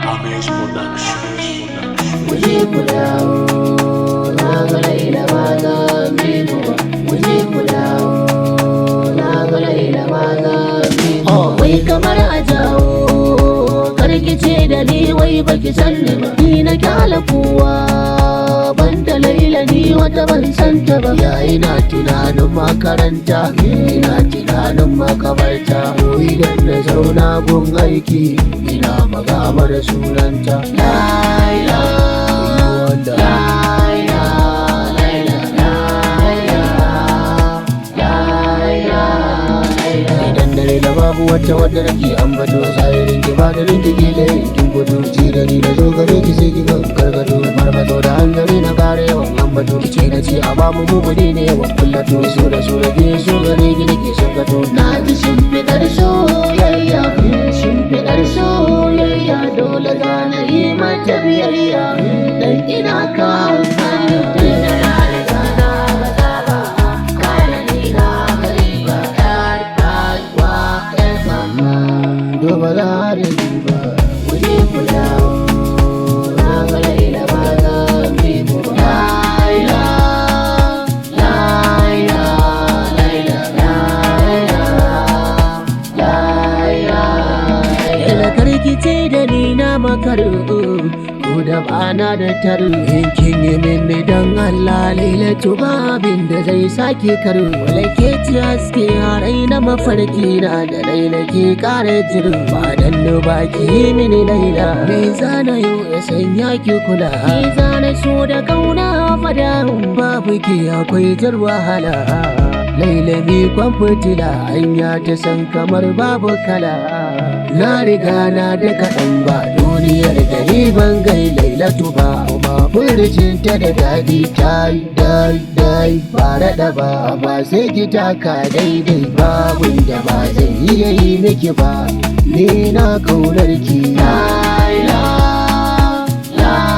Amaze Production. Muje ku dawo, na ga Laila ba za mu yi ba. Muje ku dawo, na ga Laila ba za mu yi ba. Wai kamar a jawo, karkice da ni wai baki sanni ba. Ni na kyala kowa, banda Laila ni wata ban santa ba. Ya ina tunanin makaranta, ina tunanin makabarta. Ko idan na zauna gun aiki, ina magama da sunanta. Laila, Laila, Laila, Laila, Laila. Idan dare da babu wata wadda nake ambato, sa'irin ki ba da rinki ki da kin gudu ji da ni na zo gare ki sai ki ga gargado marmato da hanzari na kare yawan ambato. Ki ce na ce a bamu mu mu ne yawan kullato, so da so da ke so gare ki nake son gato. Na ji shimfiɗar soyayya, shimfiɗar soyayya, dole za na yi mata biyayya dan ina kan hanya. Da na riga na ga saba, kana ni na gari ba yar rayuwa yar mama, duba za da duba. Muje ku dawo, na ga Laila ba za mu yi ba. Laila, Laila, Laila, Laila, Laila. Laila karkice da ni na makaru, ko da bana da taru, in kin yi minni dan Allah Laila to babin da zai sake karo. Wala ke ci haske a raina, mafarki na da Laila ke kare jiru, ba dan ba ki yi mini Laila, me zana yau ya sanya ki kula, me zana so da kauna fada, babu ki akwai jar wahala. Laila mi kwan fitila, hanya ta san kamar babu kala. Na riga na da kaɗan ba duniyar da ni ban gai Lailatu ba, kuma furcinta da daɗi ta yi dai dai ba raɗa ba, ba sai ki taka daidai ba, da ba zai iya yi miki ba, ni na kaunar ki. Laila, Laila.